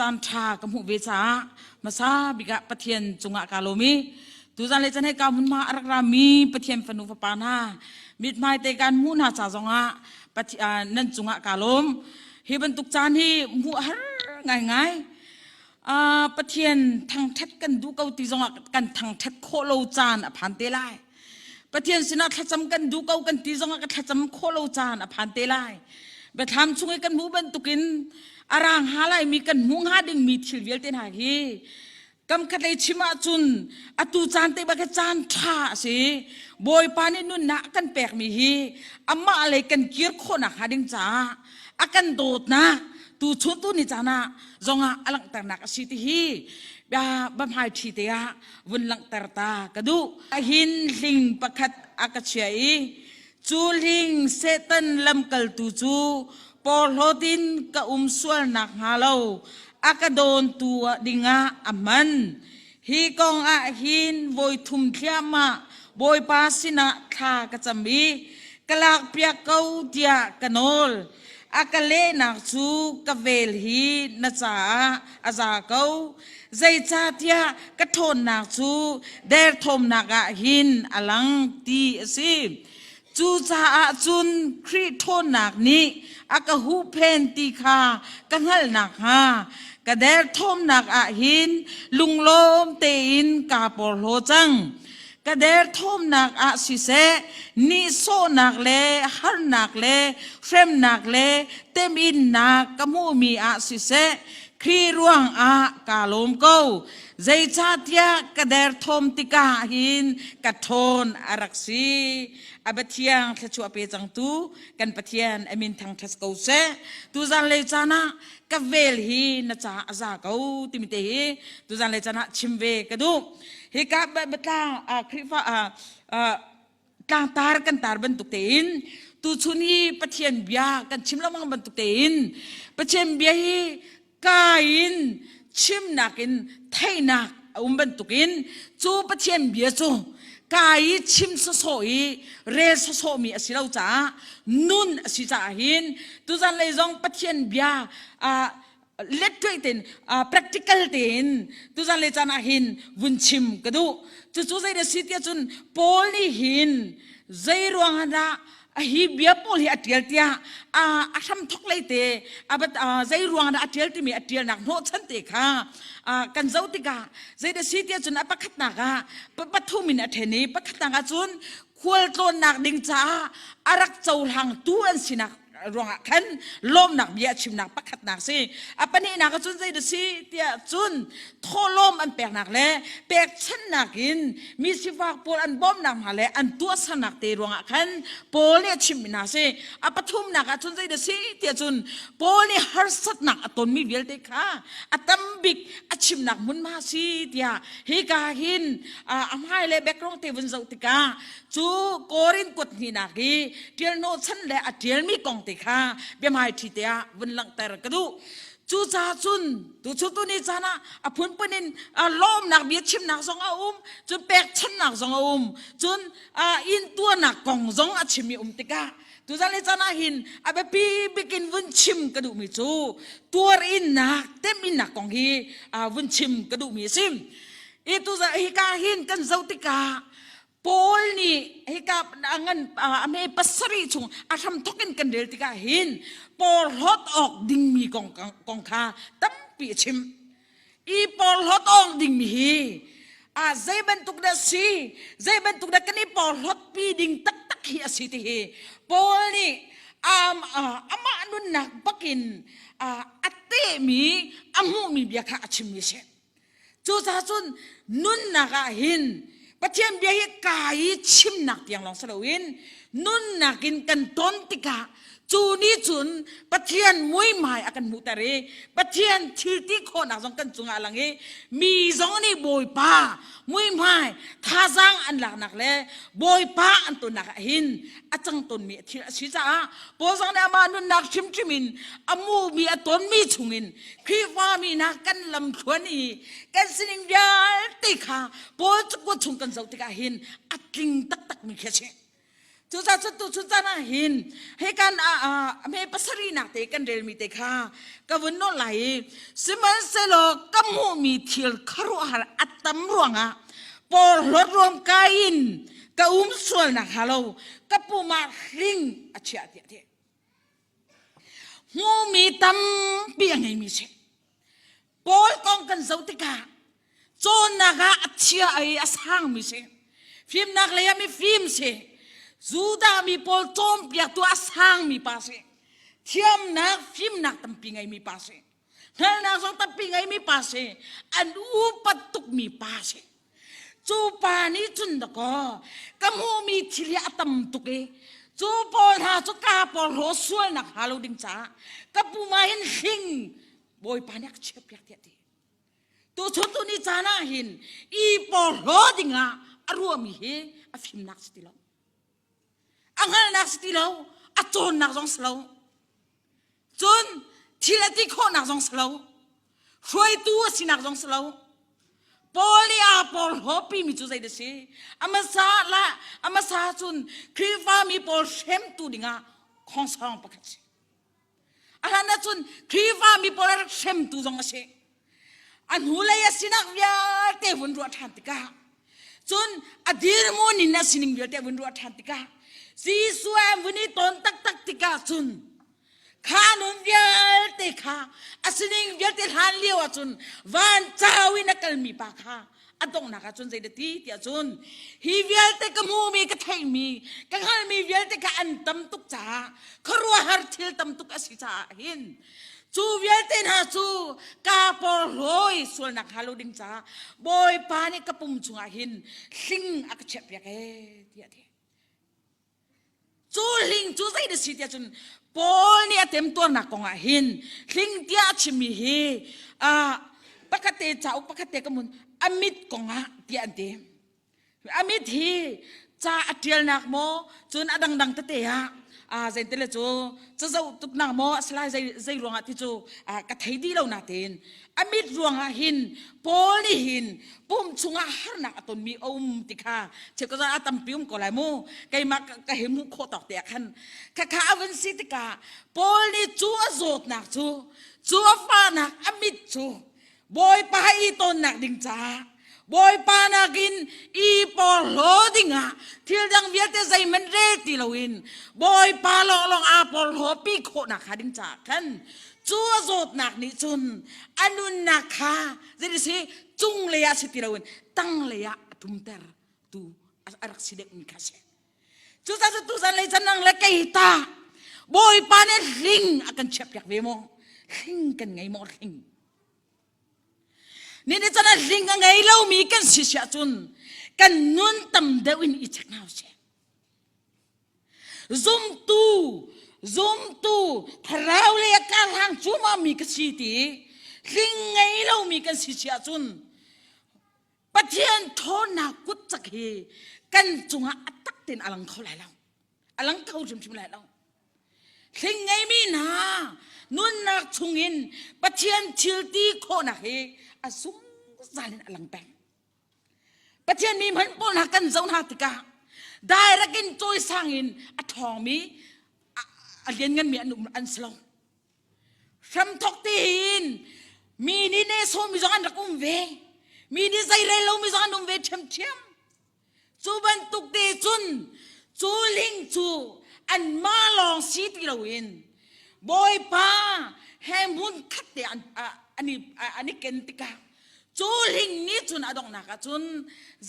Caan ṭha ka hmuh ve caah hmasa bik ah Pathian cungah kaa lawm i tuzan le chan he ka hmunhma a rak rami Pathian fanu fapa hna mithmai te kan hmuh hna ca zongah nan cungah kaa lawm. Hi bantuk caan hi hmuh a har ngaingai. Pathian thangṭhat kan duh ko ti zongah kan thangṭhat khawh lo caan a phan te lai. Pathian sinah thlacam kan duh ko kan ti zongah ka thlacam khawh lo caan a phan te lai. Biathlam chung i kan hmuh bantukin a rang ha laimi kan hmuh hnga dingmi thil vialte hna hi kam khat lei chim ahcun atu caan te bak hi caan ṭha a si. Bawipa nih nunnak a kan pekmi hi amah lei kan kir khawhnak hnga ding caah a kan dawtnak tu chun tu ni caan ah zongah a langhternak a si ti hi bia hmai ṭhi te ah vun langhter ta ka duh. Hin hling pakhat a ka chiah i cu hling Satan lamkaltu cu porhlawt in ka um sual nakhnga lo a ka dawntu dingah a hman. Hi kong ah hin voi thum thliahmah Bawipa sinah thla ka cam i ka lakpiak ko tiah ka nawl. A ka lehnak cu ka vel hi na caah a za ko. Zeicahtiah ka ṭhawnnak cu derthawmnak ah hin a lang ti a si. Cucaah cun Khrih ṭhawnnak nih a ka huhphen ti kha ka hngalh nakhnga ka derthawmnak ah hin lunglawm tein kaa porhlaw cang. Ka derthawmnak ah siseh, nihsawhnak le harnak le hremnak le teminnak ka hmuhmi ah siseh, Khrih ruangah kaa lawm ko. Zeicahtiah ka derthawm tikah hin ka ṭhawn a rak si. A Pathian thluachuah pe cangtu kan Pathian a min thangṭhat ko seh. Tuzan lei caan ah ka vel hi na ca a za ko timi te hi tuzan lei caan ah chim ve ka duh. Hika biatlang Khrihfa tlangtar kan tar bantuk tein tuchun hi Pathian bia kan chim lengmang bantuk tein Pathian bia hi ka in chimnak in theihnak a um bantukin cu Pathian bia cu ka i chim sawsawh i rel sawsawh mi a si lo caah nun a si caah hin tuzan lei zong Pathian bia let tein practical tein tuzan le caan ah hin vun chim ka duh. Cucu zei dah si tiah cun Paul nih hin zei ruang ah dah hi bia pawl hi a ṭial tiah a hram thok lei te zei ruang dah a ṭial timi a ṭialnak hnawhchan te kha kan zoh tikah zei dah si tiah cun a pakhatnak ah pathum in a ṭhen i pakhatnak ah cun khualtlawnnak ding caah a rak cohlangtu an sinak ruangah khan lawmnak bia a chimnak pakhatnak si. A pahnihnak ah cun zei dah si tiah cun thawhlawm an peknak le pekchanhnak in mi sifak pawl an bawmnak hna le an tuahsernak te ruangah khan Paul nih a chimmi hna si. A pathumnak ah cun zei dah si tiah cun Paul nih harsatnak a tonmi vialte kha a tam bik a chimnak hmunhma si tiah hika hin a hmai le background te vun zoh tikah cu Korin kut hnihnak i ṭial hnawhchan le a ṭialmi kong te kha biahmaiṭhi te ah vun langhter ka duh. Cucaah cun tuchun tuni caan ah a phunphun in lawmnak bia chimnak zong a um, cun pekchanhnak zong a um, cun intuarnak kong zong a chim i um tikah tuzan le caan ah hin a biapi bik in vun chim ka duhmi cu tuar innak teminnak kong hi vun chim ka duhmi a si. I tuzan hika hin kan zoh tikah Paul nih hika ngan a hme pasarih chung a hramthok in kan rel tikah hin porhlawt awk dingmi kong kong kha tampi a chim. I porhlawt awk dingmi hi a zei bantuk dah si, zei bantuk dah kan i porhlawt pi ding taktak hi a si ti hi Paul nih amah nunnak bakin a tehmi a hmuhmi bia kha a chimmi a si. Cucaah cun nunnak ah hin Pathian bia hi ka i chimnak tiang lawng si loin nunnak in kan ton tikah cu nih cun Pathian muihmai a kan hmuhter i Pathian thil ti khawhnak zong kan cungah a lang i mi zong nih Bawipa muihmai thazaang an laknak le Bawipa an tonnak ah hin a cang tawnmi thil a si caah Paul zong nih amah nunnak hrimhrim in a hmuhmi a tonmi chungin Khrihfami hna kan lamthluan i kan sining vialte kha Paul cakuat chung kan zoh tikah hin a tling taktakmi khi a si. Cucaah cun tuchun caan ah hin he kan hme pasarihnak te kan relmi te kha ka vun nawl lai i sihmanhsehlaw ka hmuhmi thil khuaruahhar a tam ruangah porhlawt ruam kai in ka um sualnak hnga lo ka pum ah hling a chiah tiah ti. Hmuhmi tampi a ngeimi si. Paul kong kan zoh tikah cawnnak ah a chia i a sangmi si. Fimnak lei ah mifim si. Judah mi pawl cawnpiaktu a sangmi pa si. Thiamnak, fimnak tampi ngeimi pa si. Hngalhnak zong tampi ngeimi pa si. An upat tukmi pa si. Cu pa nih cun dakaw ka hmuhmi thil hi a tam tuk i cu pawl hna cu ka porhlaw sualnak hnga lo ding caah ka pum ah hin hling Bawipa nih a ka chiahpiak tiah ti. Tuchun tu ni caan ah hin i porhlaw dingah a ruahmi hi a fimnak si ti lo. A hngalhnak si ti lo, a cawnnak zong si lo. Cun thil a ti khawhnak zong si lo. Hruaitu a sinak zong si lo. Paul nih aa porhlawpi mi cu zei dah si? A hmasa la a hmasa cun Khrihfa mi pawl hremtu dingah khongsawng pakhat si. A hlan ah cun Khrihfa mi pawl a rak hremtu zong a si. A hnulei a sinak vialte vun ruah ṭhan tikah cun a dirhmun in a sining vialte vun ruah ṭhan tikah Jesuh an vun i ton taktak tikah cun kha nun vialte kha a sining vialte hlan lio ah cun van cau in a kalmi pa kha a donghnak ah cun zei dah ti tiah cun hi vialte ka hmumi ka theihmi ka hngalhmi vialte kha an tam tuk caah khuaruahhar thil tam tuk a si caah hin cu vialte hna cu ka porhlawi sualnak hnga lo ding caah Bawipa nih ka pum chungah hin hling a ka chiahpiak ee tiah a ti. Cu hling cu zei na si tiah cun Paul nih a temtuarnak kongah hin hling tiah a chimmi hi uh, pakhat te cauk pakhat te ka mun a mit kongah tiah an ti. A mit hi ca a ṭialnak maw cun a dangdang tete ah ah zeintele cu cazoh tuknak maw a si lai zei zei ruangah ti cu ka thei dih lo natein a mit ruangah hin Paul nih hin pum chungah harnak a tonmi a um ti kha cheu ka a tampi um ko lai mu keimah ka he hmuh khawh tawk te ah khan khakha a vun si tikah Paul nih cu a zawtnak cu cu a fahnak a mit cu Bawipa i tonnak ding caah Bawipa nakin i porhlaw dingah thil dang vialte zeihmanh rel ti loin Bawipa lawnglawng aa porhlaw pi khawhnak hnga ding caah khan cu a zawtnak nih cun a nunnak kha zei si cung lei ah si ti loin tang lei ah a tumter tu a rak si deuhmi kha si. Cucaah cu tuzan lei can nang le kei ta Bawipa nih hling a kan chiahpiak ve maw? Hling kan ngei maw hling? Ni ni can ah hling a ngei lomi kan si siah cun kan nun tam deuh in i check hna usih. Zumtu, zumtu, thlarau lei a karhlang cumami ka si ti hling ngei lomi kan si siah cun Pathian ṭhawnnak kut cak hi kan cungah a tak tein a lang kho lai lo. A lang kho hrimhrim lai lo. Hling ngeimi hna nunnak chungin Pathian thil ti khawhnak hi a zungzal in a lang peng. Pathian mi hmanh pawl hna kan zoh hna tikah direct in cawisang in a ṭhawngmi a liannganmi an um an si lo. Hramthok tein mi nih nehsawhmi zong an rak um ve. Mi nih zeirel lomi zong an um ve ṭhiamṭhiam. Cu bantuk te cun cu ling cu anmah lawng si ti loin Bawipa he hmun khat te an, an, i, an i ken tikah cu hling nih cun a donghnak ah cun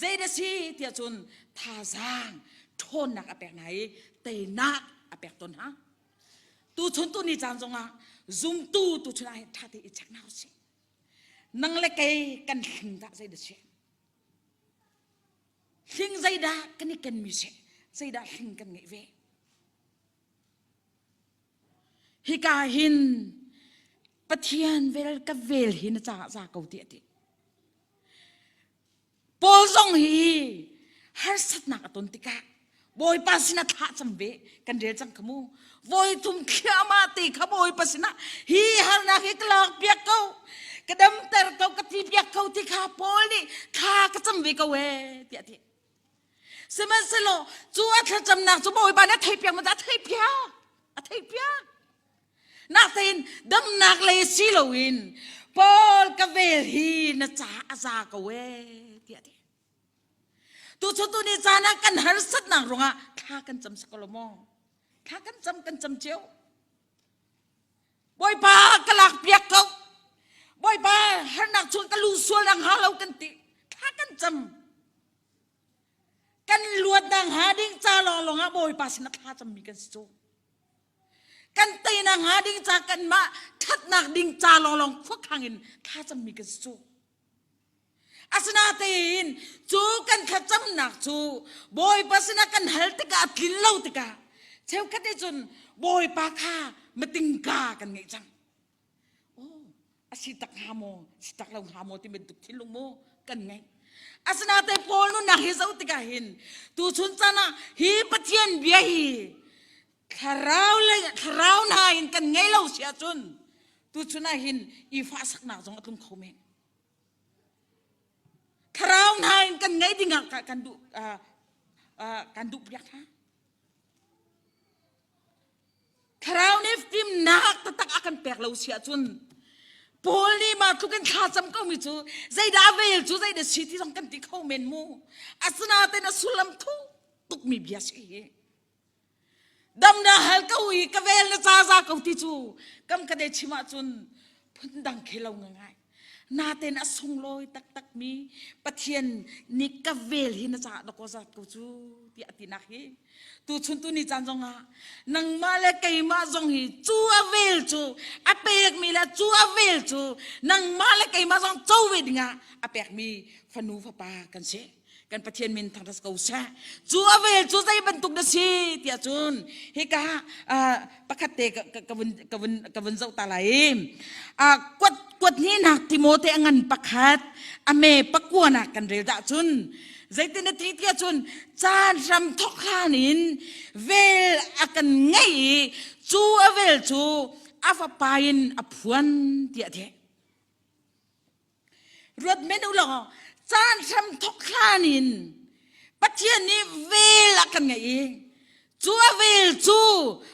zei dah si tiah cun thazaang ṭhawnnak a pek hna i teinak a pek tawn hna. Tuchun tu ni caan zongah zumtu tuchun ah hin ṭha te i check hna usih. Nang le kei kan hling dah zei dah si? Hling zeidah kan i kenmi si? Zeidah hling kan ngeih ve? Hika hin Pathian vel ka vel hi na caah za ko ti a ti. Paul zong hi harsatnak a ton tikah Bawipa sinah thla cam ve kan rel cang kha mu voi thum thliahmah te kha Bawipa sinah hi harnak hi ka lak piak ko ka damter ko ka ti piak ko ti kha Paul nih thla ka cam ve ko ee tiah ti. Sihmanhsehlaw cu a thlacamnak cu Bawipa nih a theihpiak maw a theihpiak. A theihpiak. Nahtein damnak lei si loin Paul ka vel hi na ca a za ko ee tiah a ti. Tuchun tu ni caan ah kan harsatnak ruangah thla kan cam sak lo maw? Thla kan cam kan cam cio. Bawipa ka lak piak ko. Bawipa harnak chung ka lu sual nang ha lo kan ti. Thla kan cam. Kan luat nang ha ding ca lawng lawng ah Bawipa sin ah thla cammi kan si cu. Kan teinak hnga ding ca kanmah ṭhatnak ding ca lawnglawng khuakhang in thlacammi kan si cu. Asinain cu kan thlacamnak cu Bawipa sinah kan hal tikah a tlin lo tikah cheukhat nih cun Bawipa kha matingka kan ngeih cang. Oh, a si tak hnga maw, si tak lo hnga maw ti bantuk thinlung maw kan ngeih. Asinain Paul nunnak hi zoh tikah hin tuchun caan ah hi Pathian bia hi thlarau le thlarau hna in kan ngei lo si ahcun tuchun ah hin i fahsaknak zong a tlung kho men. Thlarau hna in kan ngei ding ah kan duh kan duh piak hna. Thlarau nih fimnak taktak a kan pek lo si ahcun Paul nih mah tluk in thla cam ko mi cu zeidah a vel cu zeidah si ti zong kan ti kho men mu. Asinain a sullam thuk tukmi bia si hi. Dam na hal ko i ka vel na ca za ko ti cu kam ka de chim ahcun phundang khe lo ngai. Naten a sunglawi taktak mi Pathian nih ka vel hi na caah dakaw zat ko cu tiah a tinak hi tu chun tu ni caan zong ah nangmah le keimah zong hi cu a vel cu a pekmi le cu a vel cu nangmah le keimah zong co ve dingah a pekmi fanu fapa kan si. Kan Pathian min thangṭhat ko seh. Cu a vel cu zei bantuk na si tiah cun hika pakhat te ka vun ka vun ka vun zoh ta lai. Kuat kuat hnih Timote a ngan pakhat a me pakua nak kan rel dah cun zeitin na ti tiah cun caan hram thok hlan in vel a kan ngei i cu a vel cu a fapa in a phuan tiah a ti. Ruat men u law caan hram thok hlan in Pathian nih vel a kan ngeih i cu a vel cu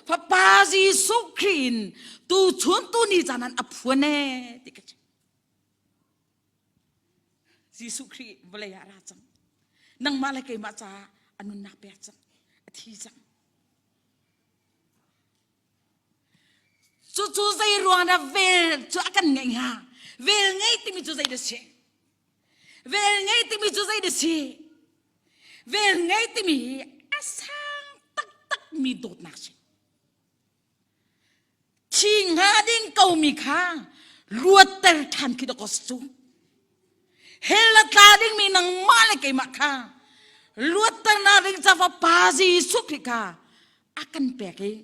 Fapa Jesuh Khrih in tu chun tu ni caan an a phuan ee ti ka chim. Jesuh Khrih vawlei ah ra cang. Nangmah le keimah caah a nunnak pek cang. A thi cang. Cucu zei ruang dah vel cu a kan ngeih hnga? Vel ngei timi cu zei dah si? Vel ngei timi cu zei dah si? Vel ngei timi hi a sang taktak mi dawtnak si. Thi hnga ding ko mi kha luatter ṭhan khi dawk cu. Hell a tla dingmi nangmah le keimah kha luatternak ding ca Fapa Jesuh Khrih kha a kan pek i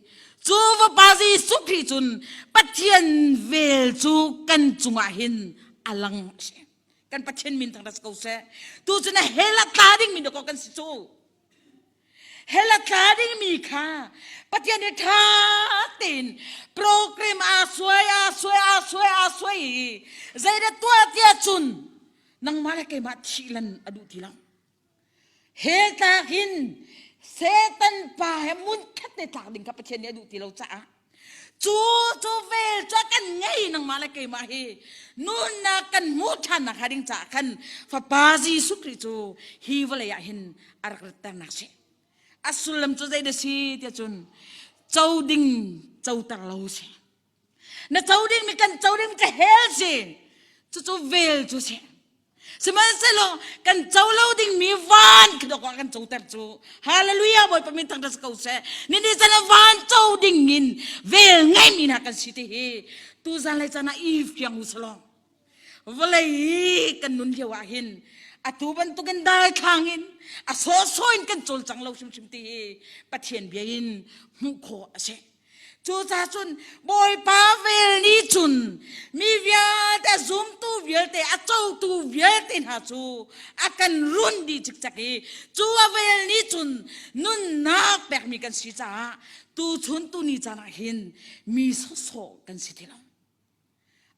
cu Fapa Jesuh Khrih cun Pathian vel cu kan cungah hin a lang a si. Kan Pathian min thangṭhat ko seh. Tu cu na hell a tla dingmi dawkaw kan si cu. Hell a tla dingmi kha Pathian nih ṭha tein program aa suai aa suai aa suai aa suai i zeidah tuah tiah cun nangmah le keimah thih lan a duh ti lo. Hell tlak in Satan pa he munkhat te tlak ding kha Pathian nih a duh ti lo caah Cu cu vel cu kan ngei nangmah le keimah hi nunnak kan hmuh ṭhannak hnga ding caah khan Fapa Jesuh Khrih cu hi vawlei ah hin a rak ratternak si. A sullam cu zei dah si tiah cun co ding coter lo si. Na co ding mi kan co ding cu hell si. Cucu vel cu si. Sihmanhsehlaw kan co lo dingmi van khi dawk ah kan coter cu. Hallelujah Bawipa min thangṭhat si ko seh. Nini chan ah van co ding in vel ngeimi hna kan si ti hi tuzan lei caan ah i fiang u selaw. Vawlei i kan nun lio ah hin atu bantukin daithlang in a sawhsawh in kan cawlcang lo hrimhrim ti hi Pathian bia in hmuh khawh a si. Cucaah cun Bawipa vel nih cun mi vialte a zumtu vialte a cotu vialte hna cu a kan run dih cikcek i cu a vel nih cun nunnak pekmi kan si caah tuchun tuni caan ah hin mi sawsawh kan si ti lo.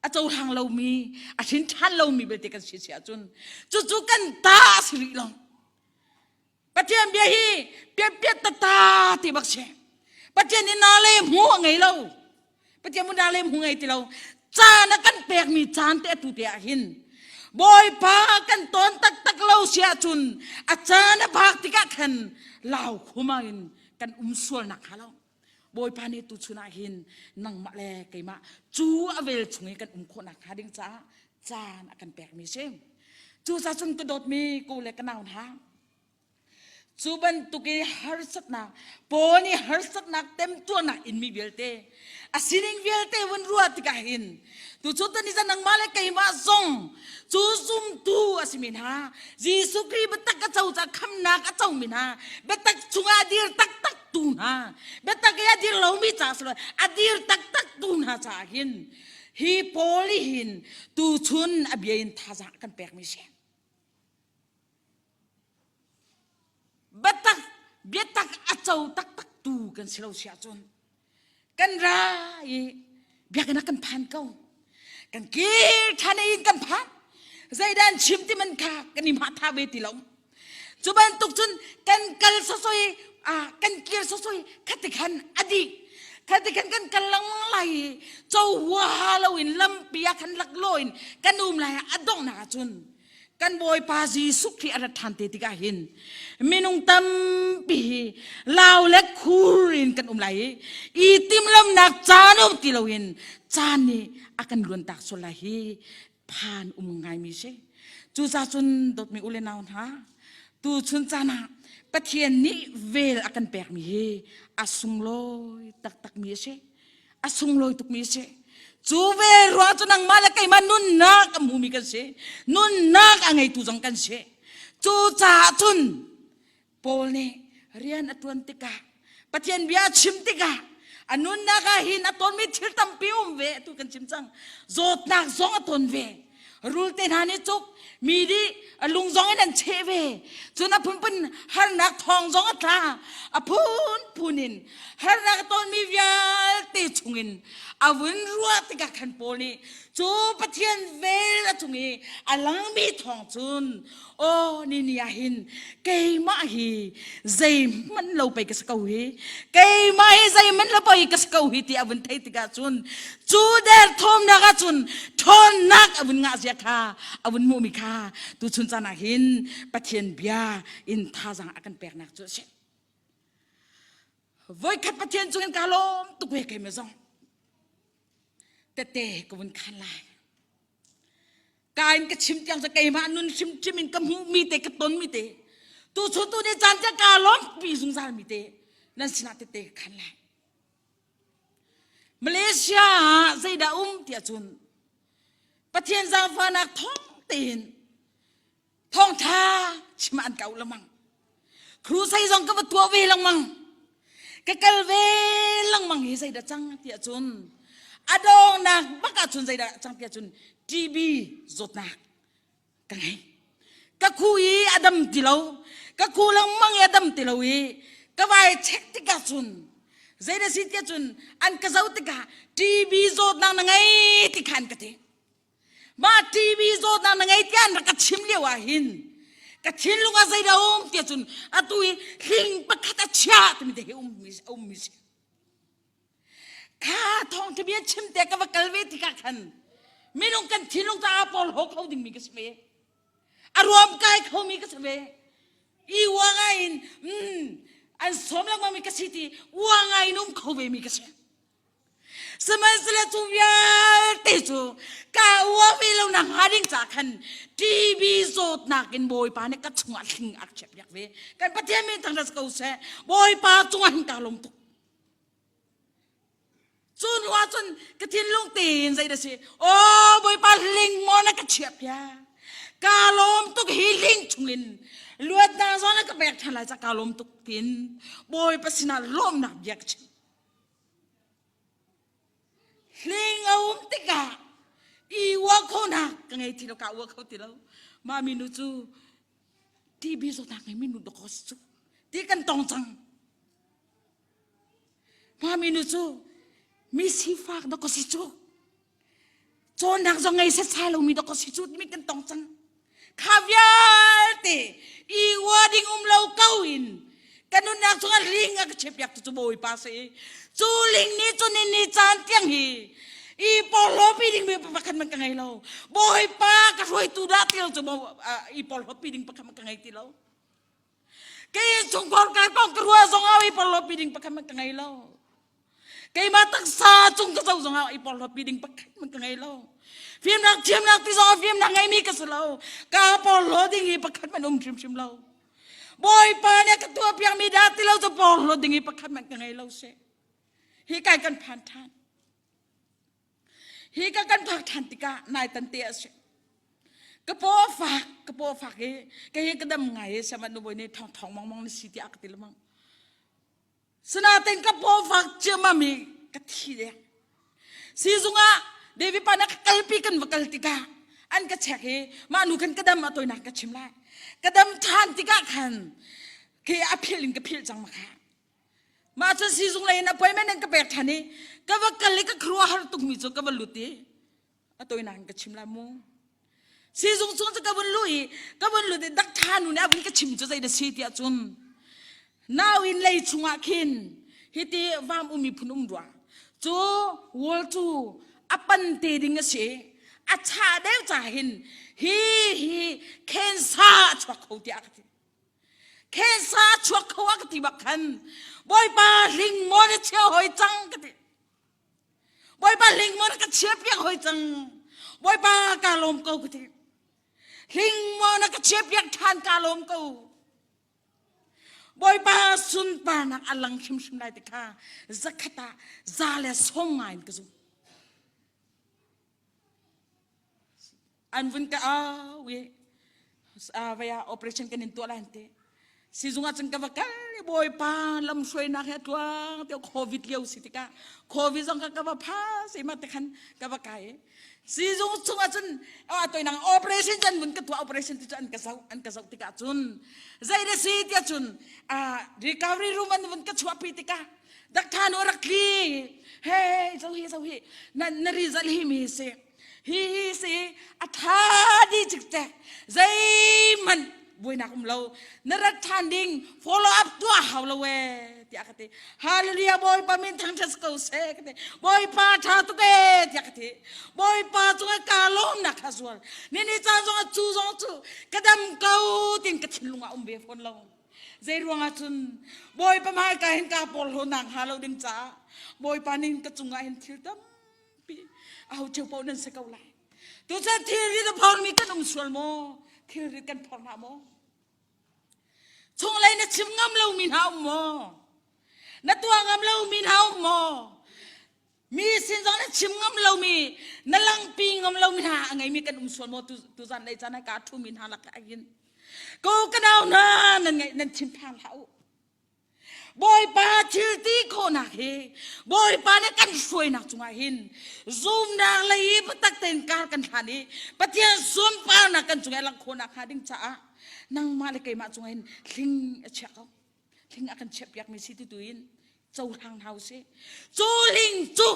A cohlang lomi, a hrin ṭhan lomi belte kan si si ahcun cucu kan ta a si rih lo. Pathian bia hi piatpiat tata ti bak si. Pathian nih na le hmu a ngei lo. Pathian mu na le hmu ngei ti lo. Caan a kan pekmi caan te atu te ah hin Bawipa kan ton taktak lo si ahcun a caan a phak tikah khan lau khuma in kan um sual nak hnga lo. Bawipa nih tuchun ah hin nangmah le keimah cu a vel chung i kan um khawh nak hnga ding caah caan a kan pekmi si. Cucaah cun ka dawtmi ko le ka nau hna, cu bantuk i harsatnak, paw nih harsatnak temtuarnak inmi vialte, a sining vialte vun ruah tikah hin, tuchun tani zan nangmah le keimah zong cu zumtu a simi hna, Jesuh Khrih biatak a co caah khamnak a comi hna, biatak chungah a dir taktak tu hna, biatak i a dir lomi caah si lo, a dir taktak tu hna caah hin, Hi pawl nih hin tuchun a bia in thazaang a kan pekmi si. Biatak, biatak a co taktak tu kan si lo si ahcun kan ra i biakinn ah kan phan ko. Kan kir ṭhan in kan phan. Zeidah an chim ti man kha kan i hma tha ve ti lo. Cu bantuk cun kan kal sosoi ah kan kir sosoi khati khan a dih. Khati khan kan kal lengmang lai i cho huaha loin lampi ah khan laklawh in kan um lai ah a donghnak ah cun kan Bawipa Jesuh Khrih a rat ṭhan te tikah hin minung tampi hi lau le khur in kan um lai i i timhlamnak caan um ti loin caan nih a kan luantak sual lai hi phan um ngaimi si. Cucaah cun dawtmi u le nau hna, tuchun caan ah Pathian nih vel a kan pekmi hi a sunglawi taktakmi a si. A sunglawi tukmi a si. Cu vel ruang cu nangmah le keimah nunnak a hmumi kan si. Nunnak a ngeitu zong kan si. Cucaah cun Paul nih rian a ṭuan tikah Pathian bia a chim tikah a nunnak ah hin a tonmi thil tampi um ve atu kan chim cang zawtnak zong a ton ve rulte hna nih cuk mi nih a lung zong in an cheh ve cun a phunphun harnak thawng zong a tla a phunphun in harnak a tonmi vialte chungin a vun ruah tikah khan Paul nih cu Pathian vel a cung i a langmi thawng cun Aw ni ni ah hin keimah hi zeihmanh lo pei ka si ko hi keimah hi zeihmanh lo pei ka si ko hi ti a vun theih tikah cun cu derthawmnak ah cun ṭhawnnak a vun ngah zia kha a vun hmuhmi kha tuchun caan ah hin Pathian bia in thazaang a kan peknak cu a si. Voikhat Pathian cungin kaa lawm tuk ve keimah zong tete ka vun khan lai. Ka in ka chim tiang cu keimah nun hrimhrim in ka hmuhmi te ka tonmi te tu chun tu ni caan tiang kaa lawmpi zungzal mi te nan sinah tete ka khan lai. Malaysia ah zeidah um tiah cun Pathian zaangfahnak thawng tein thawngtha chim an kau lengmang. Crusade zong ka va tuah ve lengmang. Ka kal ve lengmang hi zeidah cang tiah cun a dawngnak bak ah cun zeidah cang tiah cun TB zawtnak ka ngei. Ka khu i a dam ti lo. Ka khu lengmang i a dam ti lo i ka vai check tikah cun zeidah si tiah cun an ka zoh tikah TB zawtnak na ngei ti kha an ka ti. Mah TV zawtnak na ngei tiah an rak ka chim lio ah hin ka thinlung ah zeidah um tiah cun atu hi hling pakhat a chia timi te hi ummi ummi si. Kha thawngtha bia chim te ka va kal ve tikah khan minung kan thinlung caah pawl ho kho dingmi ka si ve. A ruam kai khomi ka si ve. I uanga in mm, an sawm lengmang mi ka si ti uanga in um kho ve mi ka si. Sihmanhsehlaw cu vialte cu ka uah ve lo nak hnga ding ca khan TB zawtnak in Bawipa nih ka chungah hling a ka chiahpiak ve. Kan Pathian min thangṭhat ko seh. Bawipa cungah hin kaa lawm tuk. Cu hnu ah cun ka thinlung tein zei dah si, Aw Bawipa hling maw na ka chiahpiak. Kaa lawm tuk hi hling chungin luatnak zong na ka pek ṭhan lai ca kaa lawm tuk tiin Bawipa sinah lawmnak bia ka chim. Hling a um tikah i uah khawhnak ka ngei ti lo, kaa uah kho ti lo. Mah minu cu TB zawtnak ngei minu dawkaw si cu ti kan tong cang. Mah minu cu mi sifak dawkaw si cu. Cawnnak zong ngei setsai lomi dawkaw si cu timi kan tong cang. Kha vialte I ua ding um lo ko in ka nunnak chungah ling a ka chiahpiak tu cu Bawipa si. Cu ling nih cun ni ni caan tiang hi i porhlawpi ding mi pakhat man ka ngei lo. Bawipa ka hruaitu dah ti lo cu i porhlawpi ding pakhat man ka ngei ti lo. Kei chungkhar ka kong ka ruah zong ah i porhlawpi ding pakhat man ka ngei lo. Keimah taksa cung ka zoh zong ah i porhlawpi ding pakhat man ka ngei lo. Fimnak thiamnak ti zong ah fimnak ngeimi ka si lo. Ka porhlaw ding hi pakhat man um hrimhrim lo. Bawipa nih ka tuah piakmi dah ti lo cu porhlaw ding hi pakhat man ka ngei lo si. Hi kai kan phan ṭhan. Hi ka kan phak ṭhan tikah nai tan te a si. Ka paw a fak, ka paw a fak i kei hi ka dam ngai i siamat nu bawi nih thong thong mong mong na si tiah ka ti lengmang. Sinain ka paw fak ciammam i ka thi deng. Sizung ah David pa nih ka kalpi kan va kal tikah an ka check i mah nu khan ka dam a toinak ka chim lai. Ka dam ṭhan tikah khan khi a philh in ka philh cang ma kha. Mah cun sizung lei in appointment an ka pek ṭhan i ka va kal i ka khuaruahhar tukmi cu ka va lut i a toinak in ka chim lai mu. Sizung chung cu ka vun luh i ka vun lut i dakṭha nu nih a vun ka chim cu zei da si tiah cun nau in lei chungah khin hiti vam um miphun um rua cu wall cu a pan te ding a si a chah deuh ca hin hi hi cancer a chuak kho tiah ka ti cancer a chuak kho a ka ti bak khan bawipa hling maw na cheu hoi cang ka ti Bawipa hling maw na ka chiahpiak hoi cang. Bawipa ka lawm ko ka ti. Hling maw na ka chiahpiak ṭhan ka lawm ko. Bawipa sunparnak a lang hrimhrim lai ti kha zakhat ah za le sawm ngai in ka zum. An vun ka au i vei ah operation kan in tuah lai an ti. Sizung ah cun ka va kal i bawipa lamhruainak he tluang te covid lio si tikah covid zong ka ka va pha si ma te khan ka va kai i sizung chung ah cun a toinang operation can vun ka tuah operation ti cu an ka zoh an ka zoh tikah cun zei da si tiah cun recovery room an vun ka chuahpi tikah dakṭha nu rak tli hey zo hi zo hi na na result hi mi si Hi hi si a tha di cikcek zeihmanh buainak um lo na rat ṭhan ding follow up tuah hau lo e tiah ka ti hallelujah bawipa min thangṭhat ko seh ka ti bawipa ṭha tuk e tiah ka ti bawipa cungah kaa lawmnak kha zual ni ni caan zongah cu zong cu ka dam ko tin ka thinlung ah um ve fawn lo zei ruangah cun bawipa hmaika hin kaa porhlawnak hnga lo ding caah bawipa nih ka cungah hin thil tam aho cheu paoh nan si ko lai tuchan thilrit a phormi kan um sual maw thilrit kan phor hlah maw chunglei na chim ngam lomi hna um maw na tuah ngam lomi hna um maw mi sin zong na chim ngam lomi na langpi ngam lomi hna a ngeimi kan um sual maw tuzan lei caan ah ka thumi hna lak ah hin ko ka nau hna nan ngeih nan thin phang hlah u Bawipa thil ti khawhnak hi Bawipa nih kan hruainak cungah hin zumnak lei i biatak tein kar kan hlan i Pathian sunparnak kan cungah langh khawhnak hnga ding caah nangmah le keimah cungah hin hling a chiah ko hling a kan chiahpiak mi si tu tu in cohlang hna usih cu hling cu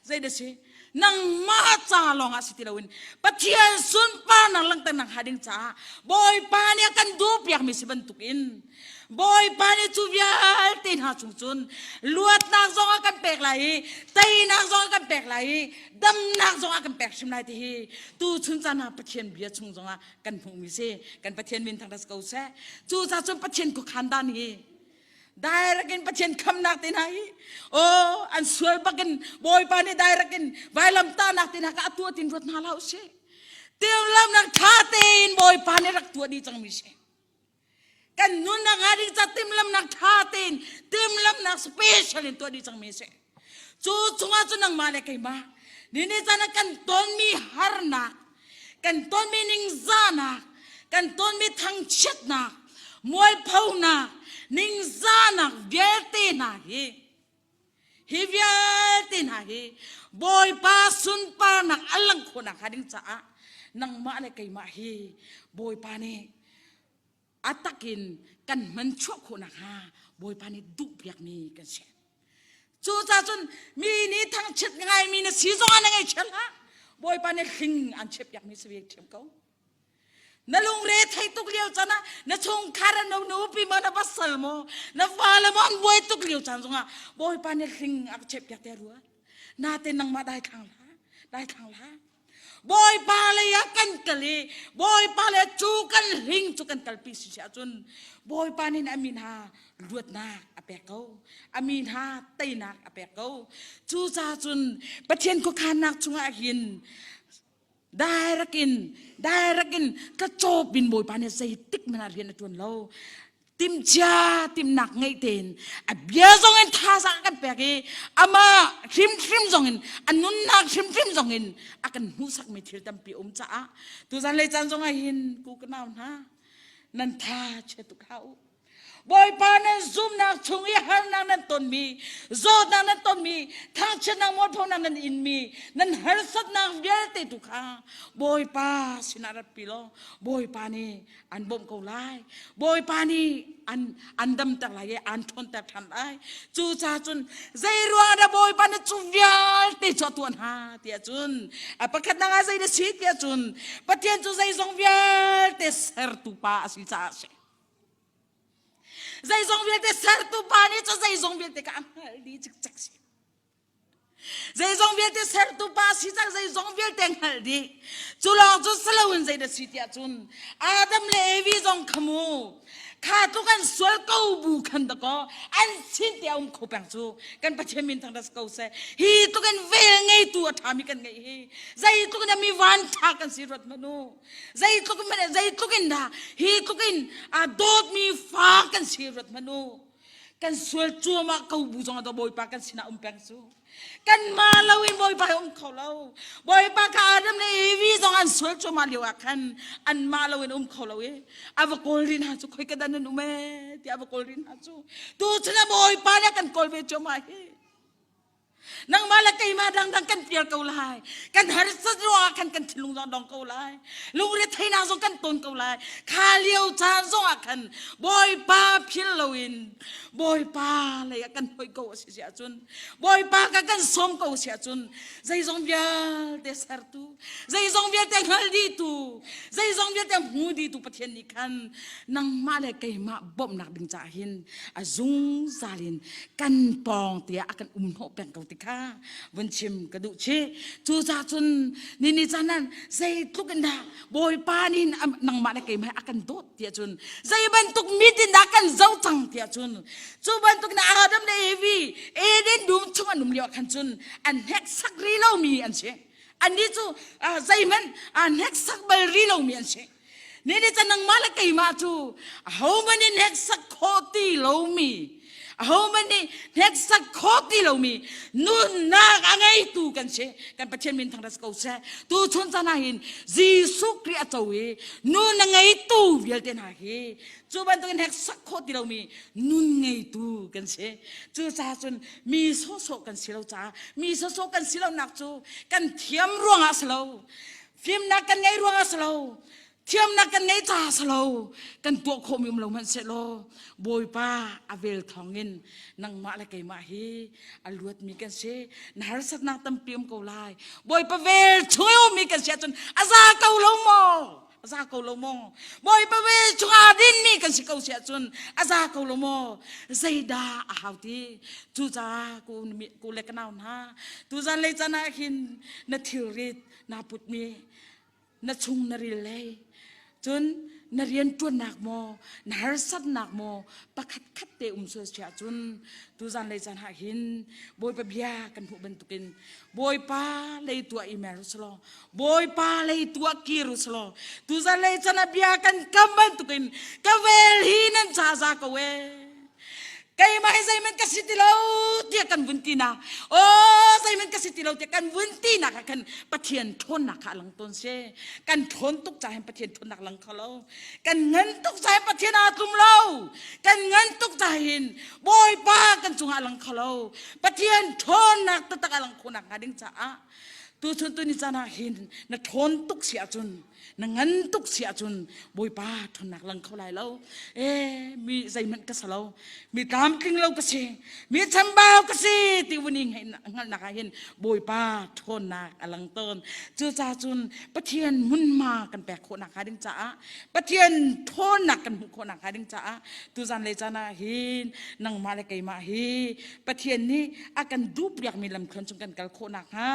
Zei dah si? Nangmah ca lawngah si ti loin Pathian sunparnak langhternak hnga ding caah Bawipa nih a kan duhpiakmi si bantukin Bawipa nih cu vialte hna chung cun luatnak zong a kan pek lai i teinak zong a kan pek lai i damnak zong a kan pek hrim lai ti hi tu chun caan ah Pathian bia chung zongah kan hmuhmi si kan Pathian min thangṭhat ko seh cucaah cun Pathian khuakhan dan hi Direct in Pathian khamnak te hna hi oh an sual bakin Bawipa nih direct in vailamtahnak te hna ka a tuah tin ruat hna hlah usih. Timhlamnak tha tein Bawipa nih rak tuah dih cangmi si. Kan nunnak hnga ding ca timhlamnak tha tein timhlamnak special in tuah dih cangmi si. Cu chungah cu nangmah le keimah ni ni caan ah kan tonmi harnak, kan tonmi ningzahnak, kan tonmi thangchiatnak, mualphonak, ningzahnak vialte hna hi hi vialte hna hi Bawipa sunparnak a langh khawhnak hnga ding caah nangmah le keimah hi Bawipa nih a takin kan hman chuah khawh nakhnga Bawipa nih duhpiakmi kan si. Cucaah cun mi nih thangchiat ngaimi na si zongah na ngei hlah. Bawipa nih hling an chiahpiakmi si ve ṭhiam ko. Na lungre thei tuk lio caan ah na chungkhar na nupi maw na pasal maw na fale maw an buai tuk lio caan zongah Bawipa nih hling a ka chep piak te ruat. Natein nangmah dai thlang hlah. Dai thlang hlah. Bawipa lei ah kan kal i Bawipa le cu kan hling cu kan kalpi si si ahcun Bawipa nih a min ha luatnak a pek ko. A min ha teinak a pek ko. Cucaah cun Pathian khuakhannak chungah hin Direct in direct in tla in Bawipa nih zeitik hmanh ah rian a ṭuan lo. Timcia timnak ngeih tein a bia zong in thazaang a kan pek i amah hrimhrim zong in a nunnak hrimhrim zong in a kan hmuhsakmi thil tampi um caah tuzan lei caan zong ah hin ku ka nau hna nan tha chia tuk hlah u. Bawipa nan zumnak chung i harnak nan tonmi, zawtnak nan tonmi, thangchiatnak mualphonak nan inmi, nan harsatnak vialte tu kha Bawipa sinah ratpi law Bawipa nih an bawmh ko lai. Bawipa nih an an damter lai i an ṭhawnter ṭhan lai. Cucaah cun zei ruangah dah Bawipa nih cu vialte cu a tuah hna tiah cun a pakhatnak ah zei na si tiah cun Pathian cu zeizong vialte sertu pa a si caah a si. Zeizong vialte sertu pa nih cu zeizong vialte ka a hngalh dih cikcek si. Zeizong vialte sertu pa si cang zeizong vialte hngalh dih. Cu lawng cu si loin zei dah si tiah cun Adam le Evi zong kha mu kha tluk an sual ko bu khan dakaw an sin te a um kho peng cu kan Pathian min thang ko seh hi tluk in vel ngeitu a ṭhami kan ngeih hi zeitluk in mi van ṭha kan si ruat hmanh u Zeitluk in zeitluk in dah hi tluk in a dawtmi fa kan si ruat hmanh u. Kan sual cuahmah ko bu zong ah Bawipa kan sinah um peng cu. Kan ma lo in Bawipa hi um kho lo. Bawipa kha Adam le Evi zong an sual cuahmah lio ah khan an mah lo in um kho lo i a va kawl rin hna cu khoi ka dan an um ee tiah a va kawl rin hna cu. Tu chun ah Bawipa nih a kan kawl ve cuahmah hi. Nangmah le keimah dangdang kan pial ko lai. Kan harsat ruangah khan kan thinlung zong dong ko lai. Lungre theinak zong kan ton ko lai. Kha lio caan zong ah khan Bawipa phil loin Bawipa lei ah kan hoih ko a si si ahcun Bawipa ka kan sawm ko si ahcun zeizong vialte sertu zeizong vialte hngal dihtu zeizong vialte hmu dihtu Pathian nih khan nangmah le keimah bawmhnak ding caah hin a zungzal in kan pawng tiah a kan um hnawh peng ko ti kha vun chim ka duh chih. Cucaah cun ni ni caan ah zeitluk in dah Bawipa nih nangmah le keimah a kan dawt tiah cun zei bantuk mit in dah kan zoh cang tiah cun cu bantuk in Adam le Evi Eden dum chung an um lio ah khan cun an hneksak rih lomi an si. Annih cu zeihmanh hneksak bal rih lomi an si. Ni ni ca nangmah le keimah cu ahohmanh nih hneksak khawh ti lomi ahohmanh nih hneksak khawh ti lomi nunnak a ngeitu kan si. Kan Pathian min thangṭhat ko seh. Tu chun caan ah hin Jesuh Khrih a co i nun a ngeitu vialte hna hi cu bantukin hneksak khawh ti lomi nun ngeitu kan si. Cucaah cun mi sawhsawh kan si lo caah mi sawhsawh kan si lonak cu kan thiam ruangah si lo. Fimnak kan ngeih ruangah si lo, thiamnak kan ngeih caah si lo, kan tuah khawhmi um lo hmanh sehlaw Bawipa a vel thawngin nangmah le keimah hi a luatmi kan si. Na harsatnak tampi um ko lai. Bawipa vel chung i ummi kan si ahcun a za ko lo maw? A za ko lo maw? Bawipa vel chung aa dinmi kan si ko si ahcun a za ko lo maw? Zeidah a hau ti? Cucaah ku, ku le ka nau hna, tuzan lei caan ah hin na thilrit naa putmi na chung na ril lei cun na rian ṭuannak maw na harsatnak maw pakhat khat te um sual si ahcun tuzan lei caan ah hin Bawipa bia kan hmuh bantukin Bawipa lei tuah i mer usulaw Bawipa lei tuah kir usulaw tuzan lei caan ah bia kan kam bantukin ka vel hi nan ca za ko ee keimah hi zeihmanh ka si ti lo tiah kan vun ti nak aw zeihmanh ka si ti lo tiah kan vun ti nak ah khan Pathian ṭhawnnak kha a lang tawn si kan ṭhawn tuk ca hin Pathian ṭhawnnak lang kho lo kan ngan tuk ca hin Pathian aa tlum lo kan ngan tuk ca hin Bawipa kan cungah a lang kho lo Pathian ṭhawnnak taktak a lang khawh nak hnga ding caah. Tuchun tuni caan ah hin na ṭhawn tuk si ahcun na ngan tuk si ahcun Bawipa ṭhawnnak lang kho lai lo. E mi zeihmanh ka si lo. Mi tlamtling lo ka si. Mi chambau ka si ti vun i hngalhnak ah hin Bawipa ṭhawnnak a lang tawn. Cucaah cun Pathian hmunhma kan pek khawh nakhnga ding caah Pathian ṭhawnnak kan hmuh khawh nakhnga ding caah tuzan le caan ah hin nangmah le keimah hi Pathian nih a kan duhpiakmi lamthluan chung kan kal khawh nakhnga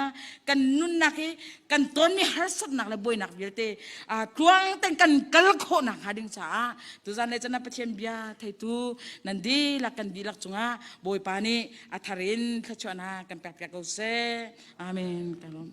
kan nunnak hi kan tonmi harsatnak le buainak vialte tluang tein kan kal khawh nakhnga ding caah tuzan le caan ah Pathian bia theitu nan dihlak kan dihlak cungah Bawipa nih a thar in thluachuahnak kan pekpiak ko seh. Amen. Ka lawm.